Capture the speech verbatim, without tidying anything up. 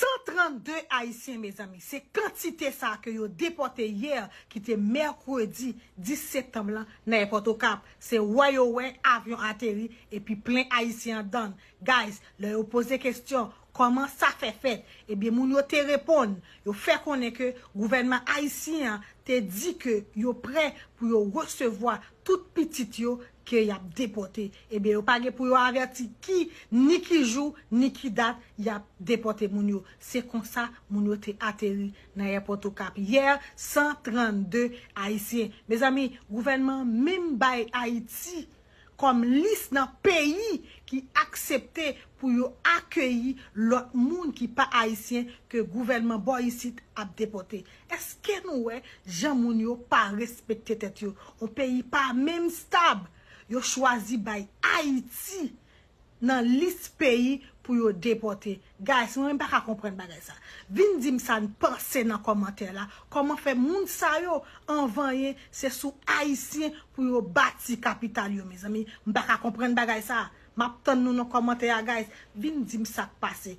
San trannde Ayisyen, mezanmi. Se kantite sa ke yo depòte yè, ki te mèkredi dis septanm lan, nan èpòt Okap. Se wè yo wè avyon ateri epi plen Ayisyen andan. Guys, lè yo poze kesyon, kòman sa fè fèt? Ebyen, moun yo te reponn. Yo fè konnen ke gouvènman ayisyen an te di ke yo prè pou yo resevwa tout pitit yo ke y ap depòte. Ebyen, yo pa gen pou yo avèti ki, ni ki jou, ni ki dat y ap depòte moun yo. Se konsa moun yo te ateri nan èpòt Okap yè, san trannde Ayisyen. Mezanmi, gouvènman an menm bay Ayiti kòm lis nan peyi ki aksepte pou yo akeyi lòt moun ki pa ayisyen ke gouvènman bò isit ap depòte. Èske nou wè jan moun yo pa respekte tèt yo? Yon peyi pa menm stab. Yo chwazi bay Ayiti nan lis peyi pou yo depòte. Guys, mwen menm pa ka konprann bagay sa. Vin di m sa n panse nan kòmantè la. Kòman fè moun sa yo anvanyen se sou Ayisyen pou yo bati kapital yo, mezanmi? M pa ka konprann bagay sa. M ap tann nou nan kòmantè a, guys. Vin di m sa k pase.